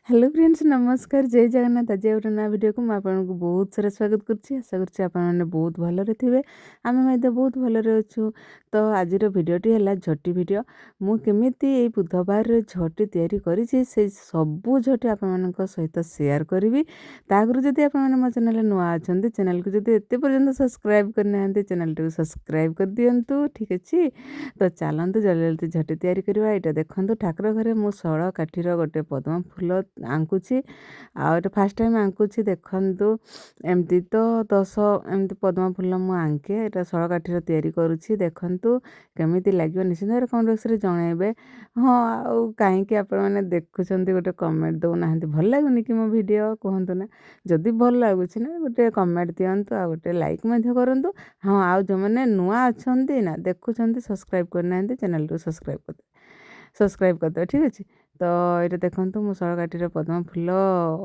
Hello friends, ନମସ୍କାର, ଜୟ ଜଗନ୍ନାଥ। ଆଜି ଗୋଟେ ନୂଆ ଭିଡ଼ିଓକୁ ମୁଁ ଆପଣଙ୍କୁ ବହୁତ ସାରା ସ୍ୱାଗତ କରୁଛି। ଆଶା କରୁଛି ଆପଣମାନେ ବହୁତ ଭଲରେ ଥିବେ। ଆମେ ମଧ୍ୟ ବହୁତ ଭଲରେ ଅଛୁ। ତ ଆଜିର ଭିଡ଼ିଓଟି ହେଲା ଝୋଟି ଭିଡ଼ିଓ। ମୁଁ କେମିତି ଏଇ ବୁଧବାରରେ ଝୋଟି ତିଆରି କରିଛି, ସେଇ ସବୁ ଝୋଟି ଆପଣମାନଙ୍କ ସହିତ ସେୟାର କରିବି। ତା ଆଗରୁ ଯଦି ଆପଣମାନେ ମୋ ଚ୍ୟାନେଲରେ ନୂଆ ଅଛନ୍ତି, ଚ୍ୟାନେଲକୁ ଯଦି ଏତେ ପର୍ଯ୍ୟନ୍ତ ସବସ୍କ୍ରାଇବ୍ କରିନାହାନ୍ତି, ଚ୍ୟାନେଲଟିକୁ ସବସ୍କ୍ରାଇବ୍ କରିଦିଅନ୍ତୁ। ଠିକ୍ ଅଛି, ତ ଚାଲନ୍ତୁ ଜଲ୍ଦି ଜଲ୍ଦି ଝୋଟି ତିଆରି କରିବା। ଏଇଟା ଦେଖନ୍ତୁ, ଠାକୁର ଘରେ ମୁଁ ଶଳ କାଠିର ଗୋଟେ ପଦ୍ମ ଫୁଲ ଆଙ୍କୁଛି ଆଉ ଏଇଟା ଫାର୍ଷ୍ଟ ଟାଇମ୍ ଆଙ୍କୁଛି। ଦେଖନ୍ତୁ, ଏମିତି ତ 10 ଏମିତି ପଦ୍ମ ଫୁଲ ମୁଁ ଆଙ୍କେ। ଏଇଟା ଶଳ କାଠିର ତିଆରି କରୁଛି। ଦେଖନ୍ତୁ କେମିତି ଲାଗିବ, ନିଶ୍ଚିନ୍ତ ଭାବରେ କମେଣ୍ଟ ବକ୍ସରେ ଜଣାଇବେ। ହଁ, ଆଉ କାହିଁକି ଆପଣମାନେ ଦେଖୁଛନ୍ତି, ଗୋଟେ କମେଣ୍ଟ ଦେଉନାହାନ୍ତି? ଭଲ ଲାଗୁନି କି ମୋ ଭିଡ଼ିଓ, କୁହନ୍ତୁ ନା। ଯଦି ଭଲ ଲାଗୁଛି ନା, ଗୋଟେ କମେଣ୍ଟ ଦିଅନ୍ତୁ ଆଉ ଗୋଟେ ଲାଇକ୍ ମଧ୍ୟ କରନ୍ତୁ। ହଁ, ଆଉ ଯେଉଁମାନେ ନୂଆ ଅଛନ୍ତି ନା ଦେଖୁଛନ୍ତି, ସବସ୍କ୍ରାଇବ୍ କରିନାହାନ୍ତି, ଚ୍ୟାନେଲକୁ ସବସ୍କ୍ରାଇବ୍ କରିଦେବେ, ସବସ୍କ୍ରାଇବ୍ କରିଦେବେ। ଠିକ୍ ଅଛି, ତ ଏଇଟା ଦେଖନ୍ତୁ, ମୁଁ ଶଳକାଠିର ପଦ୍ମ ଫୁଲ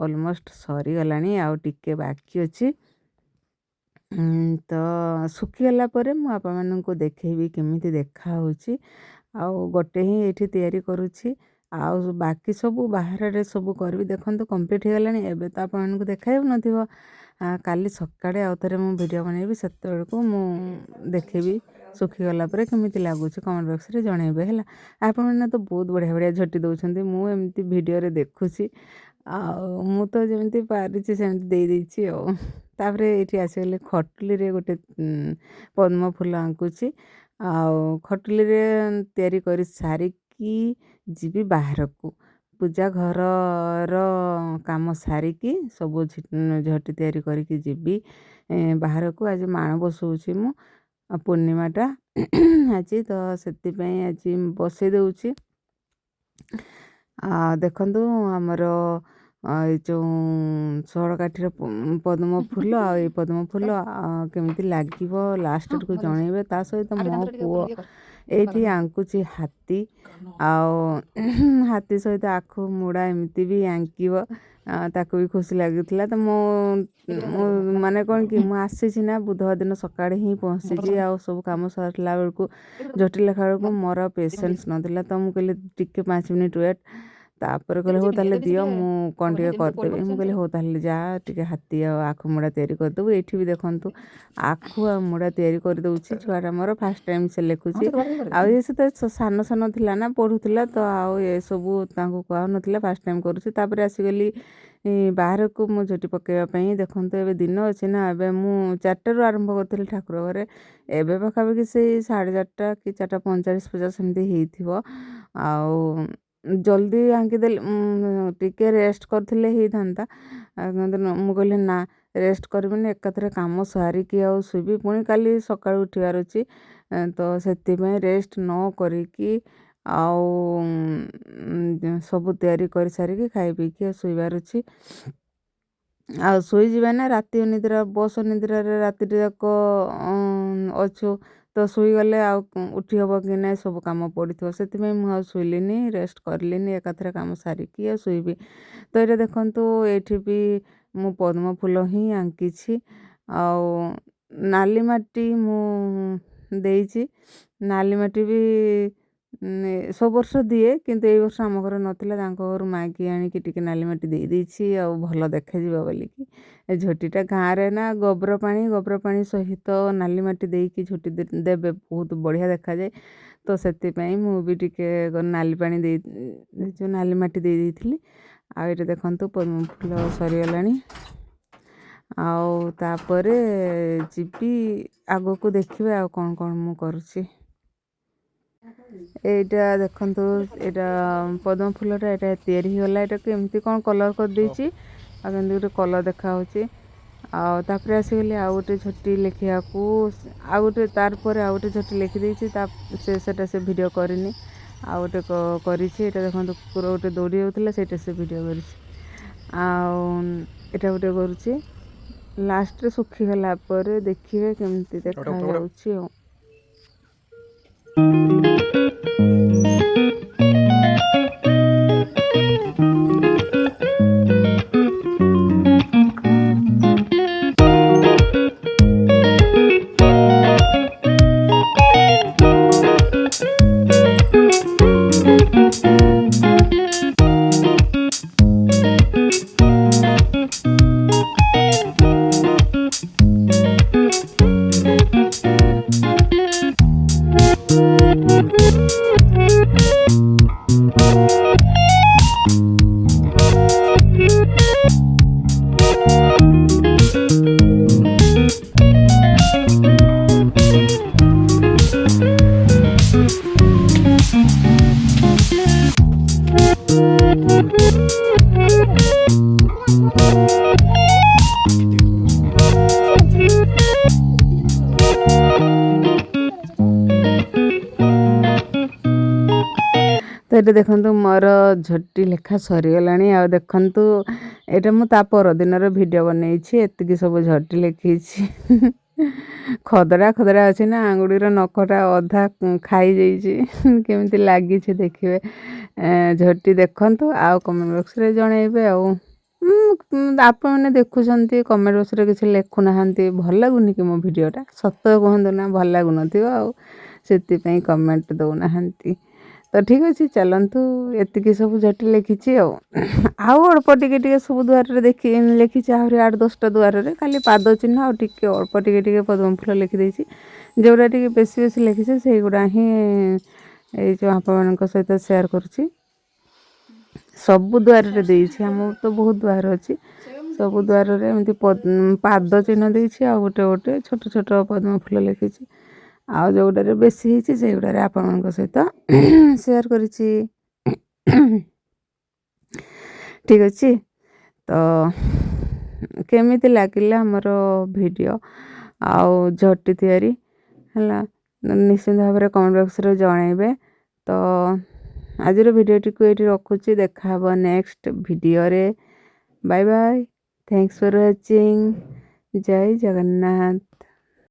ଅଲମୋଷ୍ଟ ସରିଗଲାଣି, ଆଉ ଟିକେ ବାକି ଅଛି। ତ ଶୁଖିଗଲା ପରେ ମୁଁ ଆପଣମାନଙ୍କୁ ଦେଖେଇବି କେମିତି ଦେଖାହେଉଛି। ଆଉ ଗୋଟେ ହିଁ ଏଇଠି ତିଆରି କରୁଛି, ଆଉ ବାକି ସବୁ ବାହାରରେ ସବୁ କରିବି। ଦେଖନ୍ତୁ, କମ୍ପ୍ଲିଟ୍ ହେଇଗଲାଣି। ଏବେ ତ ଆପଣମାନଙ୍କୁ ଦେଖା ହେଉନଥିବ। କାଲି ସକାଳେ ଆଉ ଥରେ ମୁଁ ଭିଡ଼ିଓ ବନେଇବି, ସେତେବେଳକୁ ମୁଁ ଦେଖେଇବି ଶୁଖିଗଲା ପରେ କେମିତି ଲାଗୁଛି। କମେଣ୍ଟ ବକ୍ସରେ ଜଣେଇବେ, ହେଲା? ଆପଣମାନେ ତ ବହୁତ ବଢ଼ିଆ ବଢ଼ିଆ ଝୋଟି ଦେଉଛନ୍ତି। ମୁଁ ଏମିତି ଭିଡ଼ିଓରେ ଦେଖୁଛି ଆଉ ମୁଁ ତ ଯେମିତି ପାରିଛି ସେମିତି ଦେଇଦେଇଛି। ଆଉ ତାପରେ ଏଇଠି ଆସିଗଲେ, ଖଟୁଲିରେ ଗୋଟେ ପଦ୍ମ ଫୁଲ ଆଙ୍କୁଛି। ଆଉ ଖଟୁଲିରେ ତିଆରି କରି ସାରିକି ଯିବି ବାହାରକୁ। ପୂଜା ଘରର କାମ ସାରିକି ସବୁ ଝୋଟି ତିଆରି କରିକି ଯିବି ବାହାରକୁ। ଆଜି ମାଣ ବସଉଛି ମୁଁ, ପୂର୍ଣ୍ଣିମାଟା ଆଜି, ତ ସେଥିପାଇଁ ଆଜି ବସେଇ ଦେଉଛି। ଆଉ ଦେଖନ୍ତୁ, ଆମର ଏଇ ଯେଉଁ ଷୋହଳ କାଠିର ପଦ୍ମ ଫୁଲ ଆଉ ଏଇ ପଦ୍ମ ଫୁଲ କେମିତି ଲାଗିବ, ଲାଷ୍ଟକୁ ଜଣେଇବେ। ତା ସହିତ ମୋ ପୁଅ ଏଇଠି ଆଙ୍କୁଛି ହାତୀ, ଆଉ ହାତୀ ସହିତ ଆଖୁ ମୁଡ଼ା ଏମିତି ବି ଆଙ୍କିବ, ତାକୁ ବି ଖୁସି ଲାଗୁଥିଲା। ତ ମୁଁ ମାନେ କ'ଣ କି, ମୁଁ ଆସିଛି ନା ବୁଧବାର ଦିନ ସକାଳେ ହିଁ ପହଞ୍ଚିଛି, ଆଉ ସବୁ କାମ ସରିଲା ବେଳକୁ, ଝୋଟି ଲେଖା ବେଳକୁ ମୋର ପେସେନ୍ସ ନଥିଲା। ତ ମୁଁ କହିଲି, ଟିକେ 5 ମିନିଟ୍ ୱେଟ୍। ତାପରେ କହିଲେ, ହଉ ତାହେଲେ ଦିଅ, ମୁଁ କ'ଣ ଟିକେ କରିଦେବି। ମୁଁ କହିଲି, ହଉ ତାହେଲେ ଯା, ଟିକେ ହାତୀ ଆଉ ଆଖୁ ମୁଡ଼ା ତିଆରି କରିଦେବୁ। ଏଇଠି ବି ଦେଖନ୍ତୁ, ଆଖୁ ଆଉ ମୁଡ଼ା ତିଆରି କରିଦେଉଛି। ଛୁଆଟା ମୋର ଫାର୍ଷ୍ଟ ଟାଇମ୍ ସେ ଲେଖୁଛି। ଆଉ ଏ ସେ ତ ସାନ ସାନ ଥିଲା ନା, ପଢ଼ୁଥିଲା ତ, ଆଉ ଏସବୁ ତାଙ୍କୁ କୁହାହେଉନଥିଲା। ଫାର୍ଷ୍ଟ ଟାଇମ୍ କରୁଛି। ତାପରେ ଆସିଗଲି ବାହାରକୁ ମୁଁ ଝୋଟି ପକାଇବା ପାଇଁ। ଦେଖନ୍ତୁ, ଏବେ ଦିନ ଅଛି ନା, ଏବେ ମୁଁ 4ଟାରୁ ଆରମ୍ଭ କରିଥିଲି ଠାକୁର ଘରେ। ଏବେ ପାଖାପାଖି ସେଇ 4:30 କି 4:45, 50 ସେମିତି ହେଇଥିବ। ଆଉ ଜଲ୍ଦି ଆଙ୍କିଦେଲି, ଟିକେ ରେଷ୍ଟ କରିଥିଲେ ହେଇଥାନ୍ତା, କିନ୍ତୁ ମୁଁ କହିଲି, ନା, ରେଷ୍ଟ କରିବିନି, ଏକାଥରେ କାମ ସାରିକି ଆଉ ଶୋଇବି। ପୁଣି କାଲି ସକାଳୁ ଉଠିବାର ଅଛି। ତ ସେଥିପାଇଁ ରେଷ୍ଟ ନ କରିକି ଆଉ ସବୁ ତିଆରି କରିସାରିକି, ଖାଇ ପିଇକି ଆଉ ଶୋଇବାର ଅଛି। ଆଉ ଶୋଇଯିବା ନା, ରାତି ଅନିଦ୍ରା, ବସ୍ ଅନିଦ୍ରାରେ ରାତିଟା ଯାକ ଅଛୁ, ତ ଶୋଇଗଲେ ଆଉ ଉଠି ହେବ କି ନାହିଁ, ସବୁ କାମ ପଡ଼ିଥିବ। ସେଥିପାଇଁ ମୁଁ ଆଉ ଶୋଇଲିନି, ରେଷ୍ଟ କରିଲିନି, ଏକାଥରେ କାମ ସାରିକି ଆଉ ଶୋଇବି। ତ ଏଇଟା ଦେଖନ୍ତୁ, ଏଇଠି ବି ମୁଁ ପଦ୍ମ ଫୁଲ ହିଁ ଆଙ୍କିଛି ଆଉ ନାଲି ମାଟି ମୁଁ ଦେଇଛି। ନାଲି ମାଟି ବି ସବୁ ବର୍ଷ ଦିଏ, କିନ୍ତୁ ଏଇ ବର୍ଷ ଆମ ଘରେ ନଥିଲା, ତାଙ୍କ ଘରୁ ମାଗି ଆଣିକି ଟିକେ ନାଲି ମାଟି ଦେଇଦେଇଛି, ଆଉ ଭଲ ଦେଖାଯିବ ବୋଲିକି ଏ ଝୋଟିଟା। ଗାଁରେ ନା ଗୋବର ପାଣି, ଗୋବର ପାଣି ସହିତ ନାଲି ମାଟି ଦେଇକି ଝୋଟି ଦେବେ, ବହୁତ ବଢ଼ିଆ ଦେଖାଯାଏ। ତ ସେଥିପାଇଁ ମୁଁ ବି ଟିକେ ନାଲି ପାଣି ଦେଇ, ଯେଉଁ ନାଲି ମାଟି ଦେଇ ଦେଇଥିଲି। ଆଉ ଏଇଟା ଦେଖନ୍ତୁ, ପଦ୍ମ ଫୁଲ ସରିଗଲାଣି। ଆଉ ତାପରେ ଯିବି ଆଗକୁ, ଦେଖିବେ ଆଉ କ'ଣ କ'ଣ ମୁଁ କରୁଛି। ଏଇଟା ଦେଖନ୍ତୁ, ଏଇଟା ପଦ୍ମ ଫୁଲଟା, ଏଇଟା ତିଆରି ହେଇଗଲା। ଏଇଟାକୁ ଏମିତି କ'ଣ କଲର୍ କରିଦେଇଛି, ଆଉ କେମିତି ଗୋଟେ କଲର୍ ଦେଖାହେଉଛି। ଆଉ ତାପରେ ଆସିଗଲି ଆଉ ଗୋଟେ ଝୋଟି ଲେଖିବାକୁ। ଆଉ ଗୋଟେ, ତାର ପରେ ଆଉ ଗୋଟେ ଝୋଟି ଲେଖିଦେଇଛି। ତା ସେ ସେଟା ସେ ଭିଡ଼ିଓ କରିନି, ଆଉ ଗୋଟେ କରିଛି। ଏଇଟା ଦେଖନ୍ତୁ, କୁକୁର ଗୋଟେ ଦୌଡ଼ି ଯାଉଥିଲା, ସେଇଟା ସେ ଭିଡ଼ିଓ କରିଛି। ଆଉ ଏଇଟା ଗୋଟେ କରୁଛି। ଲାଷ୍ଟରେ ଶୁଖିଗଲା ପରେ ଦେଖିବେ କେମିତି ଦେଖାଯାଉଛି। ଆଉ ତ ଏଇଟା ଦେଖନ୍ତୁ, ମୋର ଝୋଟି ଲେଖା ସରିଗଲାଣି। ଆଉ ଦେଖନ୍ତୁ, ଏଇଟା ମୁଁ ତା ପରଦିନର ଭିଡ଼ିଓ ବନେଇଛି। ଏତିକି ସବୁ ଝୋଟି ଲେଖିଛି। ଖଦଡ଼ା ଖଦଡ଼ା ଅଛି ନା, ଆଙ୍ଗୁଠିର ନଖଟା ଅଧା ଖାଇଯାଇଛି। କେମିତି ଲାଗିଛି ଦେଖିବେ, ଝୋଟି ଦେଖନ୍ତୁ ଆଉ କମେଣ୍ଟ ବକ୍ସରେ ଜଣେଇବେ। ଆଉ ଆପଣମାନେ ଦେଖୁଛନ୍ତି, କମେଣ୍ଟ ବକ୍ସରେ କିଛି ଲେଖୁନାହାନ୍ତି। ଭଲ ଲାଗୁନି କି ମୋ ଭିଡ଼ିଓଟା? ସତ କୁହନ୍ତୁ ନା, ଭଲ ଲାଗୁନଥିବ ଆଉ ସେଥିପାଇଁ କମେଣ୍ଟ ଦେଉନାହାନ୍ତି। ତ ଠିକ୍ ଅଛି, ଚାଲନ୍ତୁ। ଏତିକି ସବୁ ଝୋଟି ଲେଖିଛି ଆଉ ଆଉ ଅଳ୍ପ ଟିକେ ଟିକେ ସବୁ ଦୁଆରରେ ଦେଖି ଲେଖିଛି। ଆହୁରି 8-10ଟା ଦୁଆରରେ ଖାଲି ପାଦ ଚିହ୍ନ ଆଉ ଟିକେ ଅଳ୍ପ ଟିକେ ଟିକେ ପଦ୍ମ ଫୁଲ ଲେଖିଦେଇଛି। ଯେଉଁଟା ଟିକେ ବେଶୀ ବେଶୀ ଲେଖିଛି, ସେଇଗୁଡ଼ା ହିଁ ଏଇ ଯେଉଁ ଆପଣମାନଙ୍କ ସହିତ ସେୟାର କରୁଛି। ସବୁ ଦୁଆରରେ ଦେଇଛି। ଆମର ତ ବହୁତ ଦୁଆର ଅଛି। ସବୁ ଦୁଆରରେ ଏମିତି ପାଦ ଚିହ୍ନ ଦେଇଛି ଆଉ ଗୋଟେ ଗୋଟେ ଛୋଟ ଛୋଟ ପଦ୍ମ ଫୁଲ ଲେଖିଛି। ଆଉ ଯେଉଁଗୁଡ଼ାରେ ବେଶୀ ହେଇଛି, ସେଇଗୁଡ଼ାରେ ଆପଣମାନଙ୍କ ସହିତ ସେୟାର କରିଛି। ଠିକ୍ ଅଛି, ତ କେମିତି ଲାଗିଲା ଆମର ଭିଡ଼ିଓ ଆଉ ଝୋଟି ତିଆରି ହେଲା, ନିଶ୍ଚିନ୍ତ ଭାବରେ କମେଣ୍ଟ ବକ୍ସରେ ଜଣାଇବେ। ତ ଆଜିର ଭିଡ଼ିଓଟିକୁ ଏଇଠି ରଖୁଛି। ଦେଖା ହେବ ନେକ୍ସଟ ଭିଡ଼ିଓରେ। Bye bye, thanks for watching. Jay Jagannath.